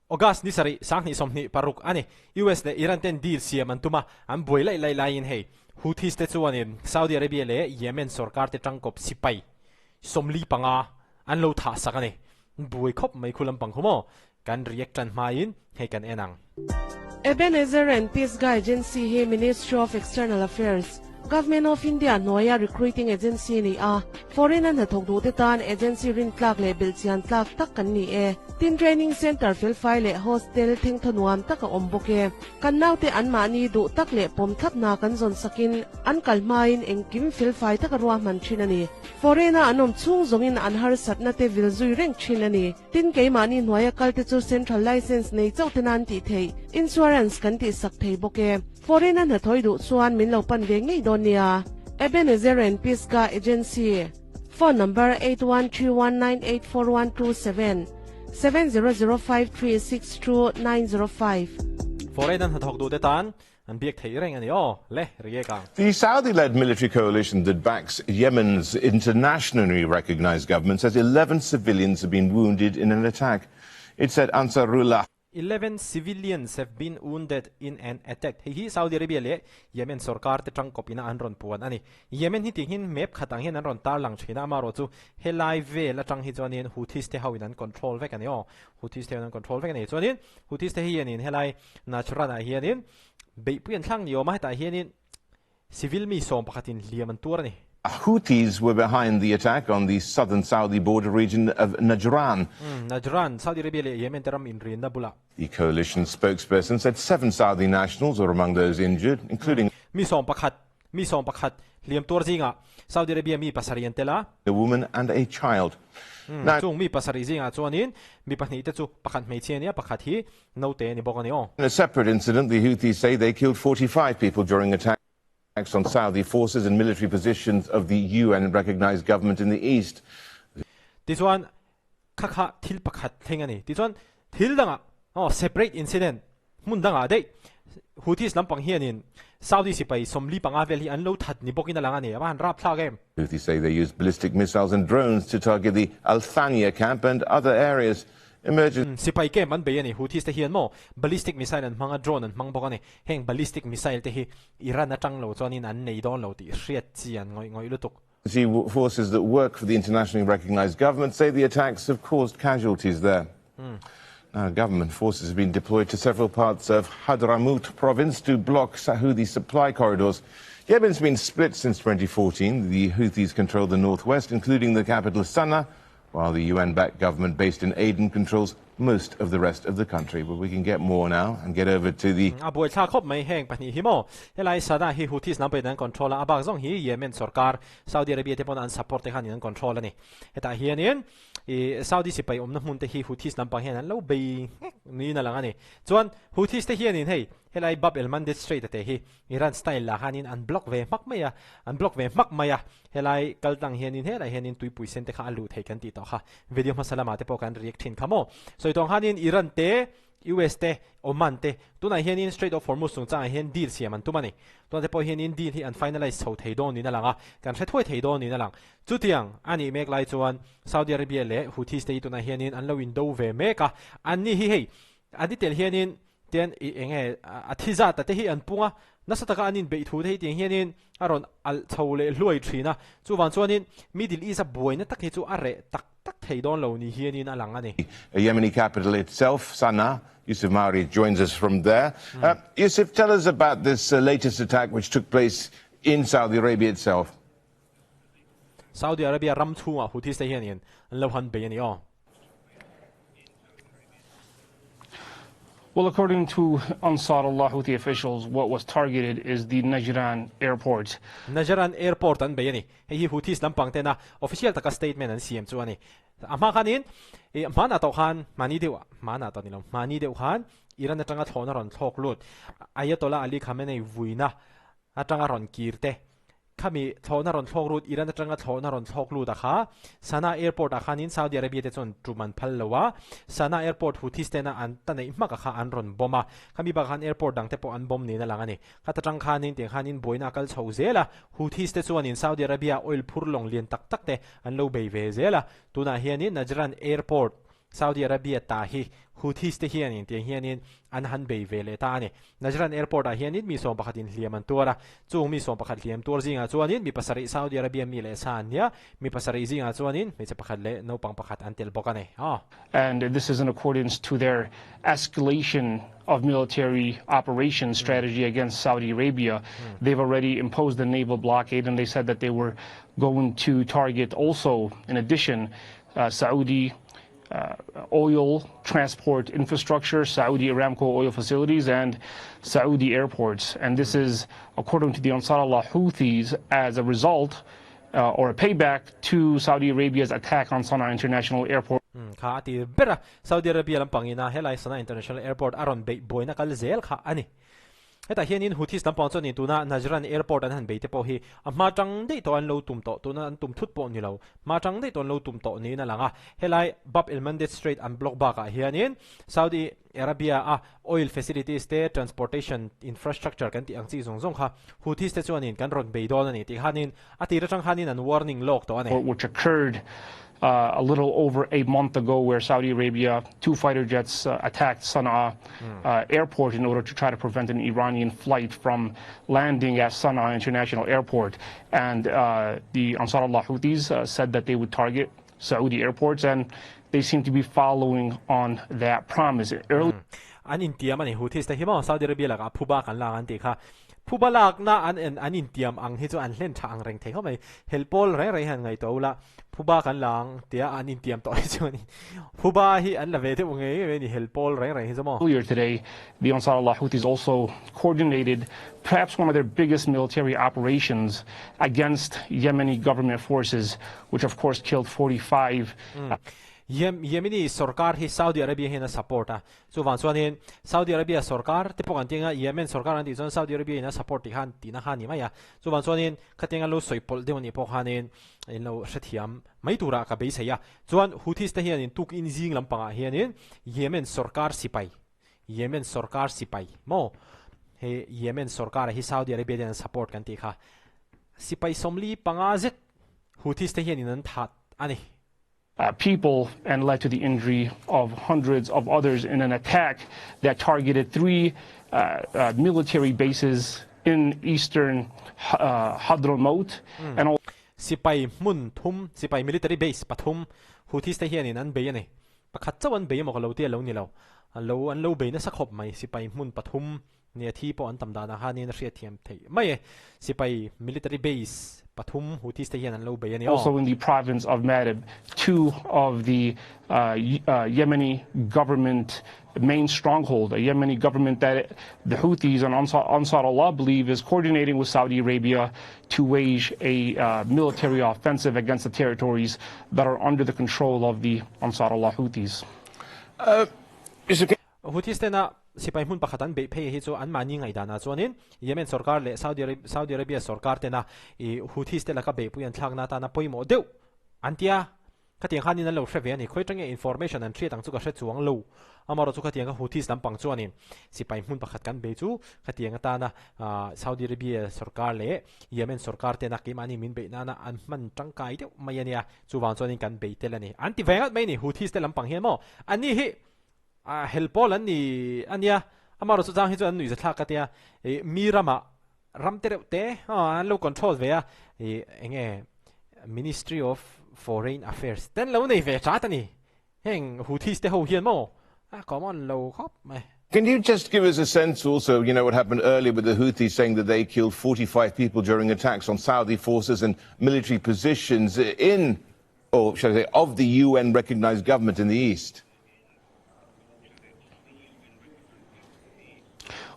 August ni sarih, 2026 a ni. US leh Iran ten deal siam an tum a, an buai laih laih laiin hei Houthis te chuanin Saudi Arabia leh Yemen sorkar te tangkawp sipai 45 an lo thah sak a ni. Buai khawp mai khu lampang khu maw? Kan react tan hmain hei kan en ang. Ebenezer and Pisgah Agency hi Ministry of External Affairs, Government of India hnuaia recruiting agency ni a, foreign a hnathawk duhte tan agency rintlak leh belhchian tlak tak kan ni e. Tin training centre felfai leh hostel thengthaw nuam tak a awm bawk e. Kan naute anmahni duh tak leh pawm thlap hna kan zawn sakin an kal hmain engkim felfai taka ruahman thin a ni. Foreign a an awm chhung zawngin an harsatna te vil zui reng thin a ni. Tin keimahni hnuaia kalte chu central licence nei chauh te nan tih theih insurance kan tih sak thei bawk e. Foreign a hnathawi duh chuan min lo pan ve ngei dawn nia. Ebenezer and Pisgah Agency, Phone number 8131984127, 7005362905. Foreign a hnathawk duh te tan an biak theih reng a ni aw le react ang. The Saudi-led military coalition that backs Yemen's internationally recognized government says 11 civilians have been wounded in an attack. It said Ansarullah 11 civilians have been wounded in an attack. Hei hi Saudi Arabia leh Yemen sorkar te tangkawp ina an rawn puan a ni. Yemen hi tih hin map khat ang hian an rawn tarlang thin a, amaherawh chu helai vel atang hi chuanin Houthis te ho in an control vek a ni aw. Houthis te ho in an control vek a ni. Chuanin Houthis te hianin helai Najran ah hianin beihpui an thlang ni awm a, hetah hianin civil mi 11 in hliam an tuar a ni. Houthis were behind the attack on the southern Saudi border region of Najran. Najran, Saudi Arabia leh Yemen te ram inrinna bulah. The coalition spokesperson said seven Saudi nationals were among those injured, including. Mi 11, mi 11 hliam tuar zingah Saudi Arabia mi pasarih an tel a. A woman and a child. Chung mi pasarih zingah chuanin mi pahnih te chu pakhat hmeichhia a nia, pakhat hi naute a ni bawk a ni aw. In a separate incident, the Houthis say they killed 45 people during attacks on Saudi forces and military positions of the UN-recognized government in the east. Tichuan kha kha thil pakhat thleng a ni. Tichuan thil dangah aw separate incident hmun dangah daih Houthis lampang hianin Saudi sipai 45 vel hi an lo that ni bawkin a lang a ni. A va han rap thlak em. Houthis say they used ballistic missiles and drones to target the Al Thania camp and other areas. Emergency. Sipai camp an bei a ni. Houthis te hian maw ballistic missile an hmang a, drone an hmang bawk a ni. Heng ballistic missile te hi Iran atang lo chuanin an nei dawn lo tih hriat chi an ngawih ngawih lutuk. Forces that work for the internationally recognized government say the attacks have caused casualties there. Now, government forces have been deployed to several parts of Hadramout province to block Houthi supply corridors. Yemen's been split since 2014. The Houthis control the northwest, including the capital Sana'a, while the UN-backed government based in Aden controls most of the rest of the country. But we can get more now and get over to the. A buai thla khawp mai heng pahnih hi maw? Helai Sana'a hi Houthis lam pawhin an control a, a bak zawng hi Yemen sorkar, Saudi Arabia te pawn an support te khanin an control a ni. Hetah hianin i Saudi sipai awmna hmun te hi Houthis lampang hian an lo bei nghek niin a lang a ni. Chuan Houthis te hianin hei helai Bab el Mandeb Strait a te hi Iran style lah khanin an block ve hmak mai a, an block ve hmak mai a. Helai kal tlang hianin helai hianin tuipui sen te kha a luh thei kan tih tawh kha. Video hmasa lamah te pawh kan react thin kha maw. Sawi tawng khanin Iran te, US te, Oman te tunah hianin Strait of Hormuz chungchangah hian deal siam an tum a ni. Tunah te pawh hianin deal hi an finalize chho thei dawn niin a lang a, kan hre thuai thei dawn niin a lang. Chutiang a nih mek lai chuan Saudi Arabia leh Houthis te hi tunah hianin an lo indo ve mek a. Anni hi hei an ti tel hianin Tian i eng nge a thi zat a te hi an pung a, nasa taka an inbeih thu te hi tiang hianin a rawn alh chho leh hluai thin a, chuvang chuanin Middle East a buaina tak hi chu a reh tak tak thei dawn lo ni hianin a lang a ni. Yemeni capital itself, Sana'a. Yusuf Mawry joins us from there. Yusuf, tell us about this latest attack which took place in Saudi Arabia itself. Saudi Arabia ram chhungah Houthis te hianin an lo han bei a ni aw. Well, according to Ansarullah Houthi officials, what was targeted is the Najran airport. Najran airport an bei a ni. Hei hi Houthis lampang tena official taka statement an siam chu a ni. A hma khanin i hmanah tawh khan hmani deuh hmanah tawh ni lo hmani deuh khan Iran atanga thlawhna rawn thlawk lut Ayatollah Ali Khamenei vuina atanga rawn kir te Khami thlawhna rawn thlawk lut, Iran atanga thlawhna rawn thlawk lut a kha, Sanaa airport ah khanin Saudi Arabia te chuan tum an phal lo a, Sanaa airport Houthis tena an ta neih hmak a kha an rawn bomb a, khami bakah khan airport dang te pawh an bomb niin a lang a ni. Khata tang khanin tiang khanin buaina a kal chho zel a, Houthis te chuanin Saudi Arabia oil phur lawng lian tak tak te an lo bei ve zel a, tunah hianin Najran airport. Saudi Arabia ta hi Houthis te hianin tiang hianin an han bei ve leh ta a ni. Najran Airport ah hianin mi 11 in hliam an tuar a, chung mi 11 hliam tuar zingah chuanin mi pasarih Saudi Arabia mi leh sa an nia, mi pasarih zingah chuanin hmeichhe pakhat leh naupang pakhat an tel bawk a ni. Aw. And this is in accordance to their escalation of military operation strategy against Saudi Arabia. They've already imposed the naval blockade and they said that they were going to target also, in addition, uh, Saudi uh, oil transport infrastructure, Saudi Aramco oil facilities, and Saudi airports. And this is, according to the Ansarullah Houthis, as a result uh, or a payback to Saudi Arabia's attack on Sana'a International Airport. Kha a tir ber a, Saudi Arabia lampangina helai Sana'a International Airport a rawn beih buaina kal zel kha a ni. Hetah hianin Houthis lampang chuanin tuna Najran Airport an han bei te pawh hi a hma tang daih tawh an lo tum tawh, tuna an tum thut pawh ni lo, hma tang daih tawh an lo tum tawh niin a lang a. Helai Bab el-Mandeb Strait an block bakah hianin Saudi Arabia a oil facilities te, transportation infrastructure kan tih ang chi zawng zawng kha Houthis te chuanin kan rawn bei dawn a ni tih khanin a tir atang khanin an warning lawk tawh a ni. Which occurred a little over a month ago where Saudi Arabia, two fighter jets attacked Sana'a airport in order to try to prevent an Iranian flight from landing at Sana'a International Airport. And the Ansarullah Houthis said that they would target Saudi airports, and they seem to be following on that promise. Early An intiam a ni, Houthis te hi maw Saudi Arabia lakah phuba kan lak an tih kha. Phuba lakna an en an intiam ang hi chu an hlen tha ang reng thei khawp mai. Hel pawl reng reng hian ngaihtuah ula, phuba kan la ang tia an intiam tawh hi chuan phuba hi an la ve deuh ngei ngei mai a ni, hel pawl reng reng hi chu maw. Earlier today, the Ansarullah Houthis also coordinated perhaps one of their biggest military operations against Yemeni government forces, which of course killed 45. Yemeni sorkar hi Saudi Arabia hian a support a, Chuvang chuanin Saudi Arabia sorkar te pawh kan tinga Yemen sorkar an tih chuan Saudi Arabia in a support tih khan tihna kha a ni mai a. Chuvang chuanin khatianga lo sawi pawlh deuh anih pawh khanin in lo hrethiam mai turah ka beisei a. Chuan Houthis te hianin tukin zing lampangah hianin Yemen sorkar sipai, Yemen sorkar sipai maw? Hei Yemen sorkar hi Saudi Arabia ten an support kan tih kha sipai 45 zet Houthis te hianin an that a ni. People and led to the injury of hundreds of others in an attack that targeted three military bases in eastern Hadramaut and all. Sipai hmun thum, sipai military base pathum Houthis te hianin an bei a ni. Pakhat chauh an bei emaw ka lo ti a lo ni lo. Lo an lo bei nasa khawp mai sipai hmun pathum Nia thi pawh an tam danah khanin a hriatthiam theih mai e. Sipai military base pathum Houthis te hian an lo bei a ni aw. Also in the province of Marib, two of the Yemeni government main stronghold, a Yemeni government that the Houthis and Ansar Allah believe is coordinating with Saudi Arabia to wage a military offensive against the territories that are under the control of the Ansar Allah Houthis. Houthis tena sipai hmun pakhat an beih phei hi chu anmahni ngaihdanah chuanin Yemen sorkar leh Saudi Arabia sorkar tena ih Houthis te laka beihpui an thlakna atana pawimawh deuh an ti a, khatiang khanin an lo hre ve a ni. Khawi atang nge information an hriat ang chu ka hre chuang lo. Amaherawhchu khatiang kha Houthis lampang chuanin sipai hmun pakhat kan bei chu khatiang atana Saudi Arabia sorkar leh Yemen sorkar tena keimahni min beih nana an hman tangkai deuh mai a nia, chuvang chuanin kan bei tel a ni. An ti ve ngat mai a ni Houthis te lampang hian maw anni hi A hel pawl an ni a nia, amaherawhchu chang hi chu an nuihza thlak ka tia, ih mi ramah ram te reuh te an lo control ve a, ih eng nge Ministry of Foreign Affairs te an lo nei ve chat a ni, heng Houthis te ho hian maw a common lo khawp mai. Can you just give us a sense also, you know, what happened earlier with the Houthis saying that they killed 45 people during attacks on Saudi forces and military positions in, or shall I say, of the UN recognized government in the East?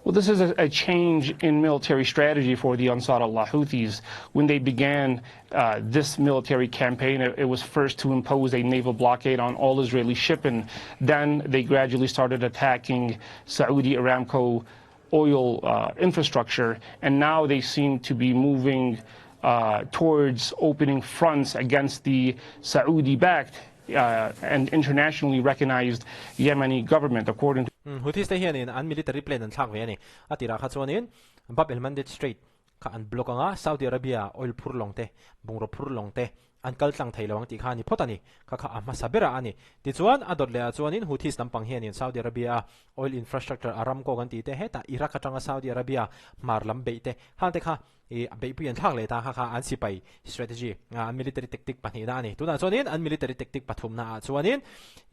Well, this is a, a, change in military strategy for the Ansar Allah Houthis. When they began uh, this military campaign, it, it, was first to impose a naval blockade on all Israeli shipping. Then they gradually started attacking Saudi Aramco oil uh, infrastructure, and now they seem to be moving uh, towards opening fronts against the Saudi-backed uh, and internationally recognized Yemeni government, according to Houthis te hianin an military plan an thlak ve a ni. A tirah kha chuanin Bab el Mandeb Strait kha an block anga Saudi Arabia oil phur lawng te, bungraw phur lawng te an kal tlang thei lo ang tih kha a ni phawt a ni. Kha kha a hmasa berah a ni. Tichuan, a dawt lehah chuanin Houthis lampang hianin Saudi Arabia-a oil infrastructure Aramco kan tih te, hetah Iraq atanga Saudi Arabia hmar lam beih te, khang te kha i beihpui an thlak leh ta kha kha an sipai strategy, an military tactic pahnihna a ni. Tunah chuanin an military tactic pathumna ah chuanin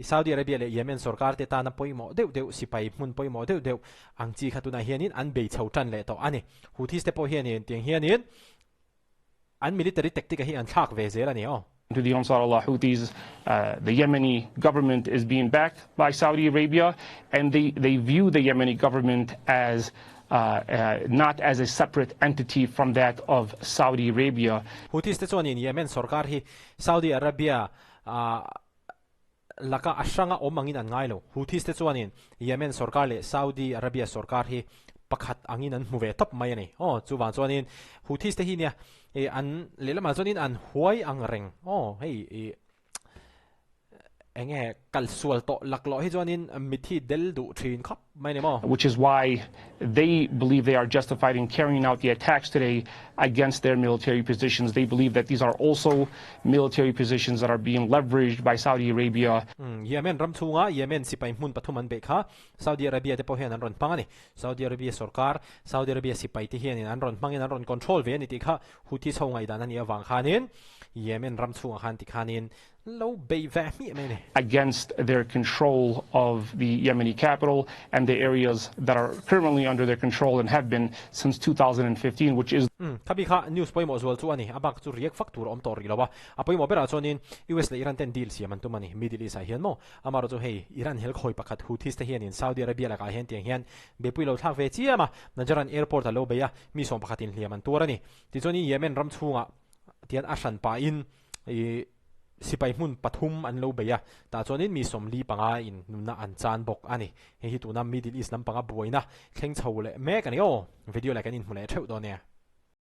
Saudi Arabia leh Yemen sorkar te tana pawimawh deuh deuh sipai hmun pawimawh deuh deuh ang chi kha tunah hianin an bei chho tan leh tawh a ni. Houthis te pawh hianin tiang hianin an military tactic a hi an thlak ve zel a ni aw. To the Ansarullah Houthis, the Yemeni government is being backed by Saudi Arabia, and they, they view the Yemeni government as not as a separate entity from that of Saudi Arabia. Houthis te chuanin Yemen sorkar hi Saudi Arabia laka a hranga awm angin an ngai lo. Houthis te chuanin Yemen sorkar leh Saudi Arabia sorkar hi pakhat angin an hmu ve tawp mai a ni. Aw, chuvang chuanin Houthis te hi nia eh an lehlamah chuanin an huai ang reng. Aw, hei ih enge kalsual tawh laklawh hi chuanin mithi del duh thin khawp mai a ni maw? Which is why they believe they are justified in carrying out the attacks today against their military positions. They believe that these are also military positions that are being leveraged by Saudi Arabia. Yemen ram chhunga Yemen sipai hmun pathum an beih kha Saudi Arabia te pawh hian an rawn hmang a ni. Saudi Arabia sorkar, Saudi Arabia sipai te hianin an rawn hmangin an rawn control ve a ni tih kha Houthis ho ngaihdan a nih avang khanin Yemen ram chhungah khan tikhanin lo bei ve hmiah mai a ni. Against their control of the Yemeni capital and the areas that are currently under their control and have been since 2015, which is. Umm, kha bik kha news pawimawh zual chu a ni. A bak chu react fak tur a awm tawh rih lo a. A pawimawh berah chuanin US leh Iran ten deal siam an tum a ni. Middle East ah hian maw? Amaherawh chu hei Iran helkhawi pakhat Houthis te hianin Saudi Arabia lakah hian tiang hian bepui lo thlak ve chiam a. Najran airport a lo bei a, mi sawm pakhatin hliam an tuar a ni. Tichuanin Yemen ram chhungah tian a hran pahin ih sipai hmun pathum an lo bei a, tah chuanin mi 45 in nunna an chan bawk a ni. Hei hi tuna Middle East lampanga buaina thleng chho leh mek a ni aw. Video leh kan inhmu leh theuh dawn nia.